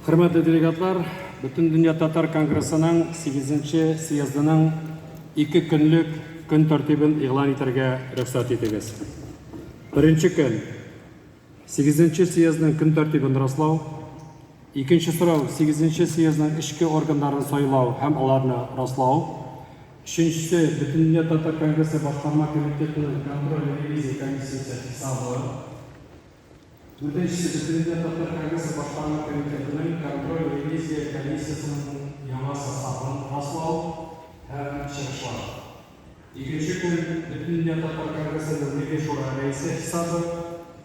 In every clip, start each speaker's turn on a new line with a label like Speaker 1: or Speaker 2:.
Speaker 1: Хөрмәтле делегатлар, Бөтендөнья татар конгрессының сигезенче съездының ике көнлек көн тәртибен игълан итәргә рөхсәт итегез. Беренче көн, сигезенче съездның көн тәртибен раслау. Икенче сорау, сигезенче съездның эчке органнарын сайлау һәм аларны раслау. Өченчесе, Бөтендөнья татар конгрессы башкарма комитетының контроль-ревизия комиссиясе хисабы. Дүртенчесе, Бөтендөнья татар конгрессы башкарма комитетының контроль-ревизия комиссиясенең яңа составын раслау һәм чыгышлар. Икенче көн, Бөтендөнья татар конгрессының Милли шура рәисе хисабы,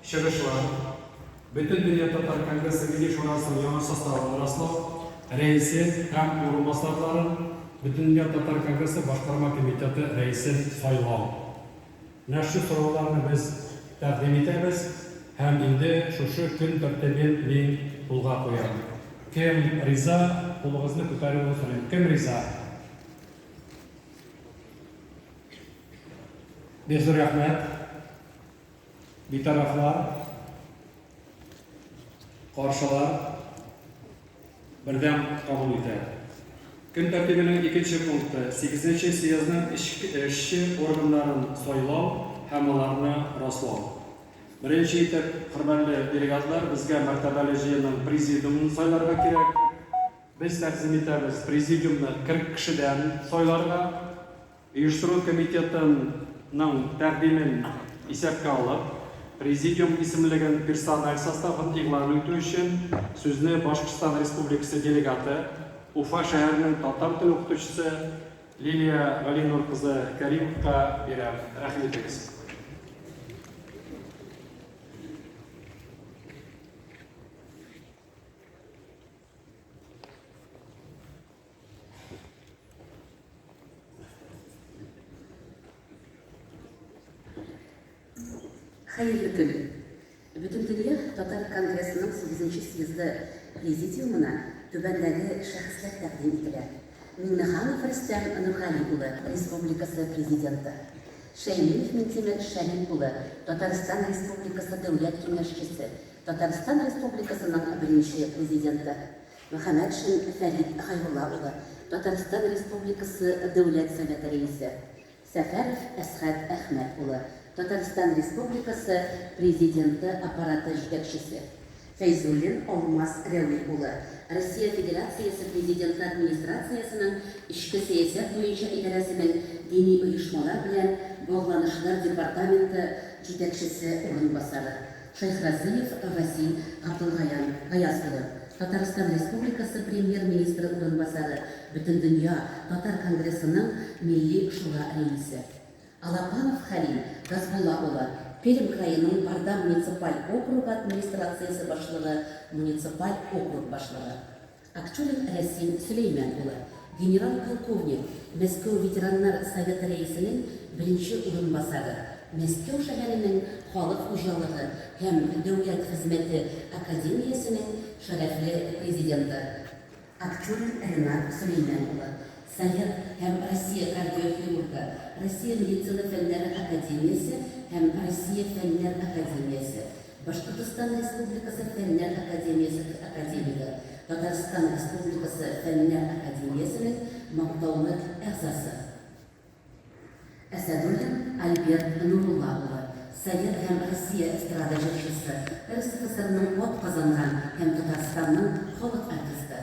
Speaker 1: чыгышлар. Бөтендөнья татар конгрессы Милли шурасының яңа составын раслау, рәисен һәм урынбасарларын, Бөтендөнья татар конгрессы башкарма комитеты рәисен сайлау. Менә шушы сорауларны без тәкъдим итәбез һәм инде шушы көн тәртибен мин кулга куям. Кем риза, кулыгызны күтәрүегезне сорыйм. Кем риза? Бик зур рәхмәт. Битарафлар, каршылар бердәм кабул итә. Көн тәртибенең икенче пункты, сигезенче съездның эшче органнарын сайлау һәм аларны раслау. Беренче итеп, хөрмәтле делегатлар, безгә мәртәбәле җыенның президиумын сайларга кирәк. Без тәкъдим итәбез президиумны 40 кешедән сайларга. Оештыру комитетының тәкъдимен исәпкә алып, Президиум исемлеген персональ составын игълан итү өчен сүзне Башкортстан Республикасы делегаты, Уфа шәһәренең татар теле укытучысы Лилия Галинур кызы Кәримовка бирәм. Рәхим итегез.
Speaker 2: Хәерле көн! Бөтендөнья татар конгрессының сигезенче съезды президиумына түбәндәге шәхесләр тәкъдим ителә, Миңнеханов Рөстәм Нургали улы, Республикасы Президенты, Шәймиев Минтимер Шәрип улы, Татарстан Республикасы Дәүләт Киңәшчесе, Татарстан Республикасының беренче Президенты, Мөхәммәтшин Фәрит Хәйрулла улы, Татарстан Республикасы Дәүләт Советы Рәисе, Сәфәров Әсхәт Әхмәт улы, Татарстан Республикасы Президенты Аппараты җитәкчесе, Фәйзуллин Алмаз Рәвил улы, Россия Федерациясе Президенты Администрациясенең Эчке сәясәт буенча идарәсенең дини оешмалар белән багланышлар департаменты җитәкчесе урынбасары. Шәйхразыев Васил Габдулгаян Гаяз улы, Татарстан Республикасы Премьер-министры урынбасары, Бөтендөнья татар конгрессының Милли шура рәисе. Алапанов Хәлим Газбулла улы, Пермь краеның Барда муниципаль округы администрациясе башлыгы, муниципаль округ башлыгы. Акчурин Рәсим Сөләймән улы, генерал-полковник, Мәскәү ветераннар советы рәисенең беренче урынбасары, Мәскәү шәһәренең Халык хуҗалыгы һәм дәүләт хезмәте академиясенең шәрәфле президенты. Акчурин Ренат Сөләймән улы, совет һәм Россия кардиохирургы, Россия медицина фәннәре академиясе һәм Россия Фәннәр академиясе, Башкортостан Республикасы Фәннәр академиясе академигы, Татарстан Республикасы Фәннәр академиясенең мактаулы әгъзасы. Әсәдуллин Альберт Нурулла улы, совет һәм Россия эстрада җырчысы, РСФСРның атказанган һәм Татарстанның халык артисты.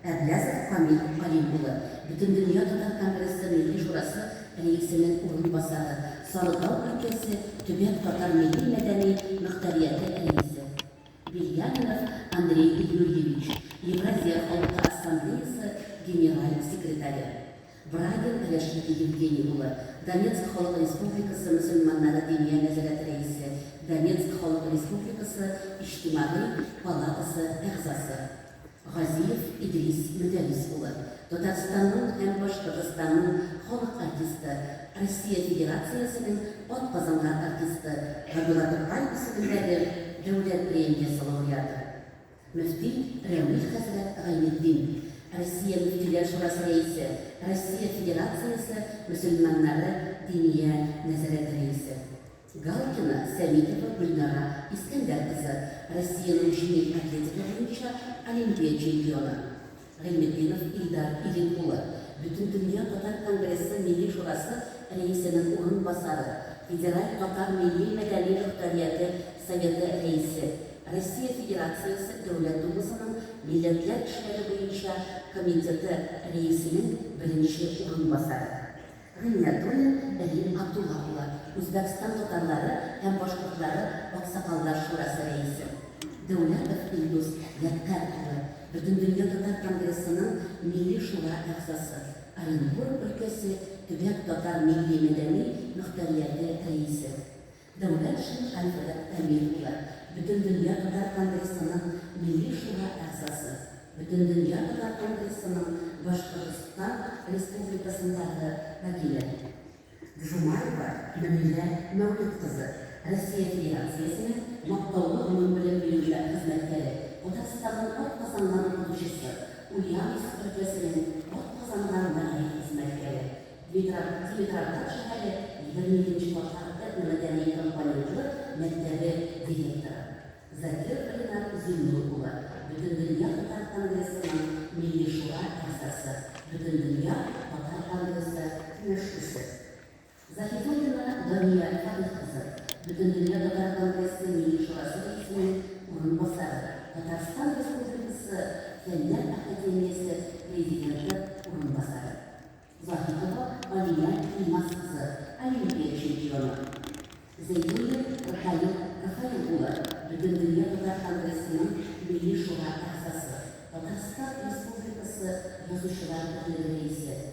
Speaker 2: Әбләзов Камил Алим улы, Бөтендөнья татар конгрессы Милли шурасы рәисенең урынбасары, Сарытау өлкәсе төбәк татар милли-мәдәни мөхтәрияте рәисе. Бельянинов Андрей Юрьевич, Евразия халкы ассамблеясы генераль секретаре. Брагин Рәшит Евгений улы, Донецк Халык Республикасы мөселманнары Диния нәзарәте рәисе, Донецк Халык Республикасы Иҗтимагый палатасы әгъзасы. Газиев Идрис Мөдәррис улы, Татарстанның һәм Башкортостанның халык артисты, Россия Федерациясенең атказанган артисты, Габдулла Тукай исемендәге Дәүләт премиясе лауреаты. Мөфти Рәмил хәзрәт Гайнетдин, Россия Мөфтиләр шурасы рәисе, Россия Федерациясе мөселманнары Диния нәзарәте рәисе. Галкина Сәмитова Гөлнара Искәндәр кызы, Россиянең җиңел атлетика буенча Олимпия чемпионы. Гыйльметдинов Илдар Илек улы, Бөтендөнья татар конгрессы Милли шурасы рәисенең урынбасары, Федераль татар милли-мәдәни мохтарияте Советы рәисе, Россия Федерациясе Дәүләт Думасының Милләтләр эшләре буенча комитеты рәисенең беренче урынбасары. Гыйниятуллин Рим Абдулла улы, Үзбәкстан татарлары һәм башкортлары Аксакаллар шурасы рәисе. Дәүләтов Илдус Ядкәр улы, Бөтендөнья татар конгрессының Милли шура әгъзасы, Оренбург өлкәсе төбәк татар милли-мәдәни мохтарияте рәисе. Дәүләтшин Альфред Әмир улы, Бөтендөнья татар конгрессының Милли шура әгъзасы, Бөтендөнья татар конгрессының Башкортстан Республикасындагы вәкиле. Джумаева Мөнирә Мәүлет кызы, Россия Федерациясенең мактаулы гомумбелем бирү хезмәткәре, Татарстанның атказанган укытучысы, Ульяновск өлкәсенең атказанган мәгариф хезмәткәре, Димитровград шәһәре 22 нче татар этномәдәни компонентлы мәктәбе директоры Закиров Ринат Зиннур улы, Бөтендөнья татар конгрессының Милли шура әгъзасы, Бөтендөнья татар конгрессы киңәшчесе. Заһидуллина Дания Фатыйх кызы, Бөтендөнья татар конгрессы Милли шурасы рәисенең урынбасары, Татарстан Республикасы Фәннәр академиясе президенты урынбасары. Заһитова Алия Илмас кызы, Олимпия чемпионы. Зәйнуллин Рафаил Рафаил улы, Бөтендөнья татар конгрессының Милли шура әгъзасы, Татарстан Республикасы Язучылар берлеге рәисе.